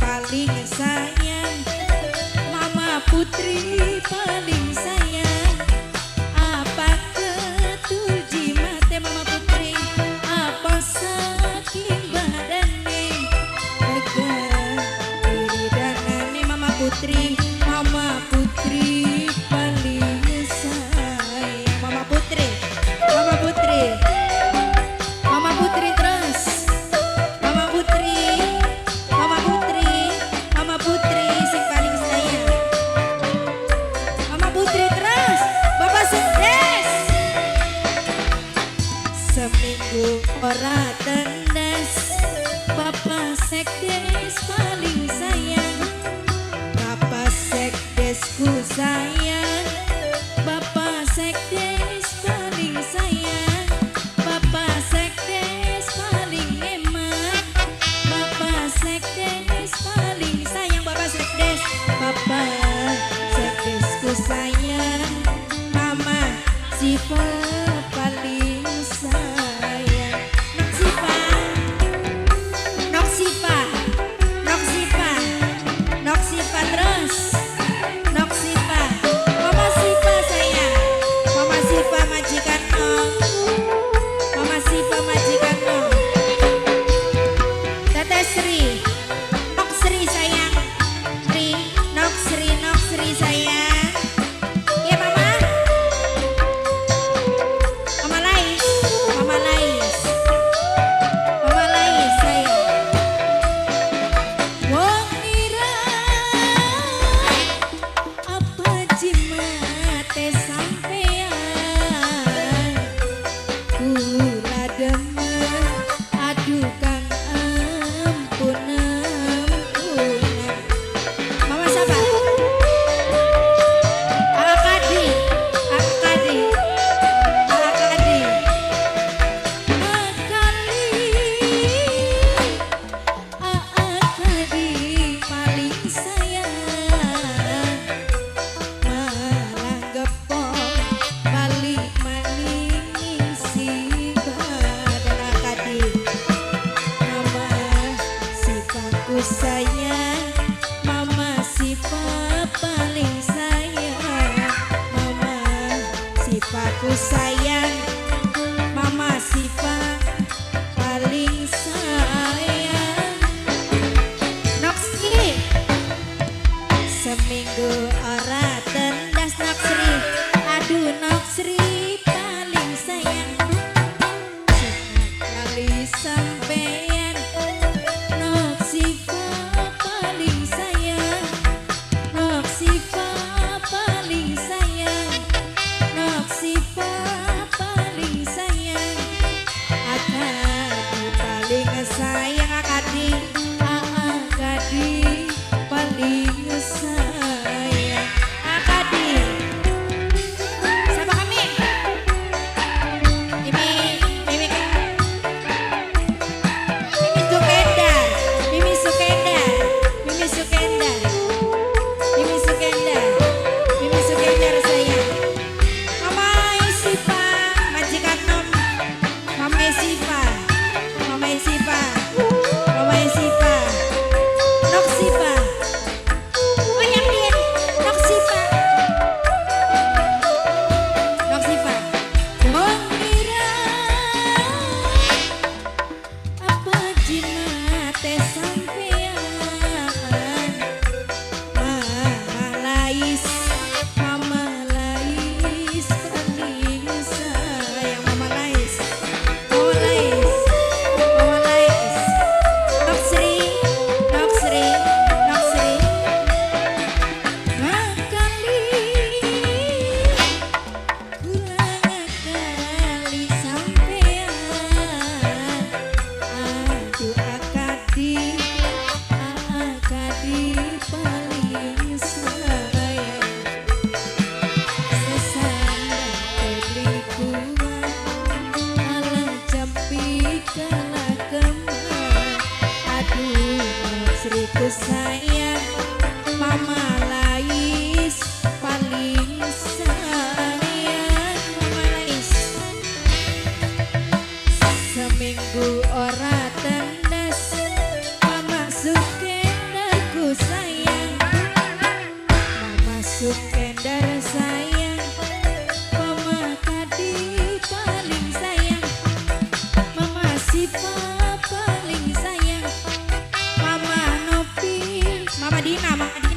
Paling sayang, Mama Putri paling sayang. Apa ketul jimate Mama Putri, apa saking badane tegar wiridanane Mama Putri. Mama Putri paling sayang. Mama Putri, Mama Putri, Mama Putri terus. Mama Putri, Mama Putri, Mama Putri sing paling sayang. Mama Putri terus. Bapak Sekdes. Seminggu ora tendas, Bapak Sekdes paling sayang. Bapak Sekdesku sayang, Bapak Sekdes paling sayang. Bapak Sekdes paling eman, Bapak Sekdes paling sayang. Bapak Sekdes, Bapak Sekdesku sayang. Mama Siva paling sayang. Nok Siva, Nok Siva, Nok Siva, Nok Siva terus. Nok Siva, Mama Siva sayang. Mama Siva majikan Nok. Mama Siva majikan Nok. Teteh Sri, Nok Sri sayang. Sri, Nok Sri, Nok Sri sayang. Ya, Mama. Mama Lais, Mama Lais. Mama Lais sayang. Wong ngira apa jimate sampean, kula demen, aduh kang ampun ampunan. Mama siapa? Akadi, Akadi, Akadi. Akali, Akadi paling sayang. Malah gepok balik maning ngisi badan Akadi. Mama Sivaku sayang, Mama Siva paling sayang. Mama Sivaku sayang, Mama Siva paling sayang. Nok Sri, seminggu ora tendas Nok Sri, aduh Nok Sri paling sayang. Sekali sampean, Nok Siva paling sayang. Nok Siva paling sayang. Nok Siva paling sayang. Akadi paling sayang. Akadi, Akadi paling sayang. Akadi. Siapa kami? Mimi, Mimi, Mimi Sukendar, Mimi Sukendar, Mimi Sukendar, Mimi Sukendar, Mimi Sukendar sayang. Mama Siva, majikan Nom, Mama Siva, Mama Siva, Mama Siva, Nok Siva. Oh yang dia, Nok Siva, Nok Siva. Wong ngira apa jimate sampean. Mama Lais, Mama Lais paling sayang. Mama Lais, Mama Lais, Mama Lais. Nok Sri, Nok Sri, Nok Sri. Ngakali, kula ngakali sampean. Aduh Akadi, Akadi paling sayang. Sesandang beli kuat, ala jampi kalah kemar. Aduh Sriku sayang, Mama Lais paling sayang. Mama Lais. Seminggu ora tendas, Mama Sukendar. Dina, Mama Dina.